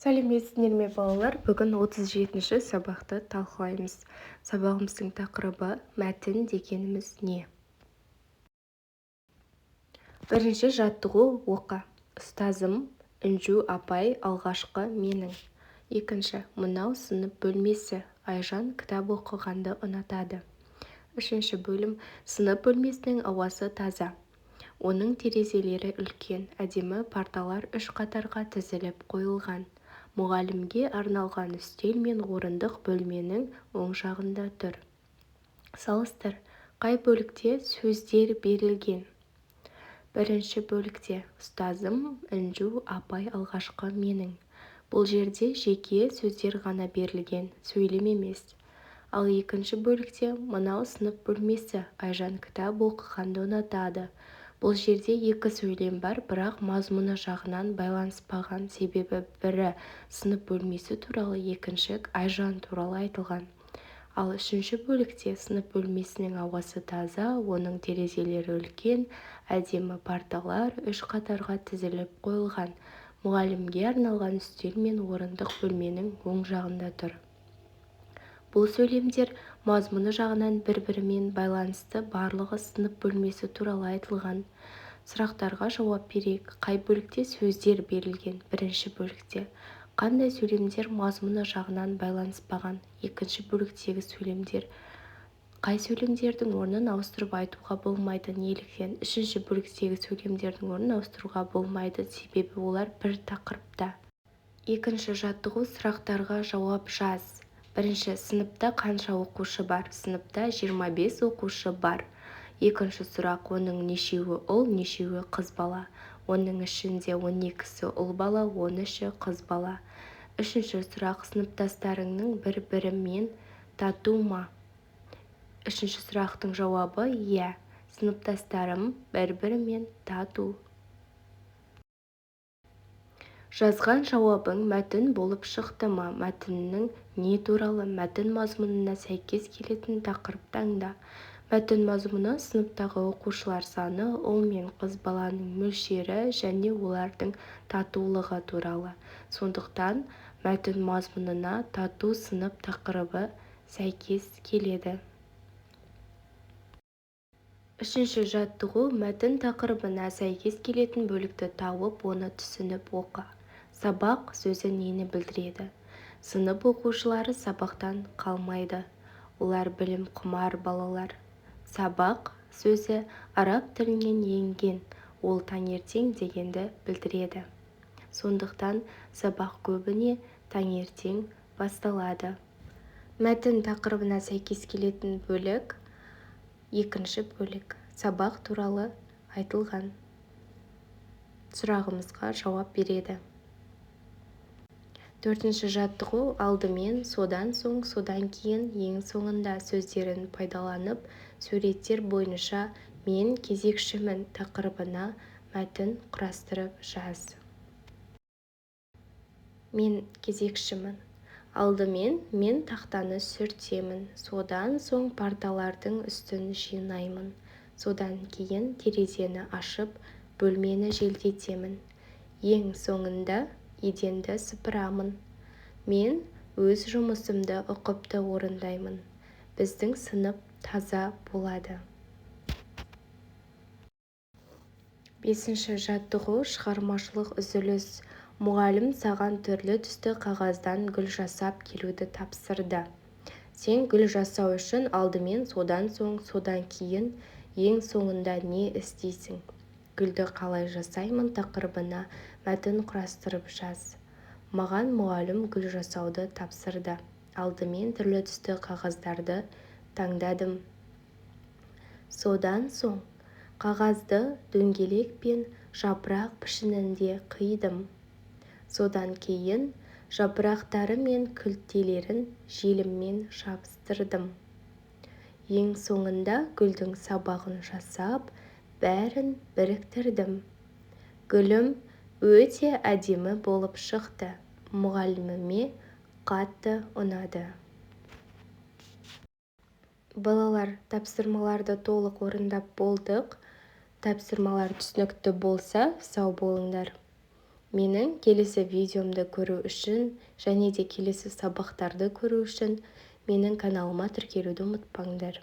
Сәлеметсіздер ме, балалар! Бүгін 37-ші сабақты талқылаймыз. Сабағымыздың тақырыбы: мәтін дегеніміз не? Бірінші жаттығу. Оқы. Ұстазым Інжу апай алғашқы менің. Екінші. Мынау сынып бөлмесі. Айжан кітап оқығанды ұнатады. Үшінші бөлім. Сынып бөлмесінің ауасы таза. Оның терезелері үлкен, әдемі парталар үш қатарға тізіліп қойылған. Мұғалімге арналған үстел мен орындық бөлменің оң жағында тұр. Салыстыр. Қай бөлікте сөздер берілген? Бірінші бөлікте: Ұстазым Інжу апай алғашқы менің. Бұл жерде жеке сөздер ғана берілген, сөйлем емес. Ал екінші бөлікте: Мынау сынып бөлмесі. Айжан кітап оқығанды ұнатады. Бұл жерде екі сөйлем бар, бірақ мазмұны жағынан байланыспаған, себебі бірі сынып бөлмесі туралы, екінші Айжан туралы айтылған. Ал үшінші бөлікте: Сынып бөлмесінің ауасы таза, оның терезелері үлкен, әдемі парталар үш қатарға тізіліп қойылған, мұғалімге арналған үстел мен орындық бөлменің оң жағында тұр. Бұл сөйлемдер мазмұны жағынан бір-бірімен байланысты, барлығы сынып бөлмесі туралы айтылған. Сұрақтарға жауап берейік. Қай бөлікте сөздер берілген? Бірінші бөлікте. Қандай сөйлемдер мазмұны жағынан байланыспаған? Екінші бөліктегі сөйлемдер. Қай сөйлемдердің орнын ауыстырып айтуға болмайды? Неліктен? Үшінші бөліктегі сөйлемдердің орнын ауыстыруға болмайды, себебі олар бір тақырыпта. Екінші жаттығу. Сұрақтарға жауап жаз. Бірінші. Сыныпта қанша оқушы бар? Сыныпта 25 оқушы бар. Екінші сұрақ. Оның нешеуі ұл, нешеуі қыз бала? Оның ішінде 12-сі ұл бала, 13-і қыз бала. Үшінші сұрақ. Сыныптастарыңның бір-бірімен тату ма? Үшінші сұрақтың жауабы: иә, сыныптастарым бір-бірімен тату. Жазған жауабың мәтін болып шықты ма? Мәтінің не туралы? Мәтін мазмұнына сәйкес келетін тақырып таңда. Мәтін мазмұны сыныптағы оқушылар саны, ұл мен қыз баланың мөлшері және олардың татулығы туралы. Сондықтан мәтін мазмұнына «Тату сынып» тақырыбы сәйкес келеді. Үшінші жаттығу. Мәтін тақырыбына сәйкес келетін бөлікті тауып, оны түсініп оқы. Сабақ сөзі нені білдіреді? Сынып оқушылары сабақтан қалмайды. Олар білімқұмар балалар. Сабақ сөзі араб тілінен енген, ол таңертең дегенді білдіреді. Сондықтан сабақ көбіне таңертең басталады. Мәтін тақырыбына сәйкес келетін бөлік екінші бөлік, сабақ туралы айтылған сұрағымызға жауап береді. Төртінші жаттығу. Алдымен, содан соң, содан кейін, ең соңында сөздерін пайдаланып, суреттер бойынша «Мен кезекшімін» тақырыбына мәтін құрастырып жаз. Мен кезекшімін. Алдымен мен тақтаны сүртемін. Содан соң парталардың үстін жинаймын. Содан кейін терезені ашып, бөлмені желдетемін. Ең соңында еденді сыпырамын. Мен өз жұмысымды ұқыпты орындаймын. Біздің сынып таза болады. Бесінші жаттығу. Шығармашылық үзіліс. Мұғалім саған түрлі-түсті қағаздан гүл жасап келуді тапсырды. Сен гүл жасау үшін алдымен, содан соң, содан кейін, ең соңында не істейсің? «Гүлді қалай жасаймын» тақырыбына мәтін құрастырып жаз. Маған мұғалім гүл жасауды тапсырды. Алдымен түрлі-түсті қағаздарды таңдадым. Содан соң қағазды дөңгелек пен жапырақ пішінінде қидым. Содан кейін жапырақтары мен күлтелерін желіммен жабыстырдым. Ең соңында гүлдің сабағын жасап, бәрін біріктірдім. Гүлім өте әдемі болып шықты. Мұғаліміме қатты ұнады. Балалар, тапсырмаларды толық орындап болдық. Тапсырмалар түсінікті болса, сау болыңдар. Менің келесі видеомды көру үшін және де келесі сабақтарды көру үшін менің каналыма тіркелуді ұмытпаңдар.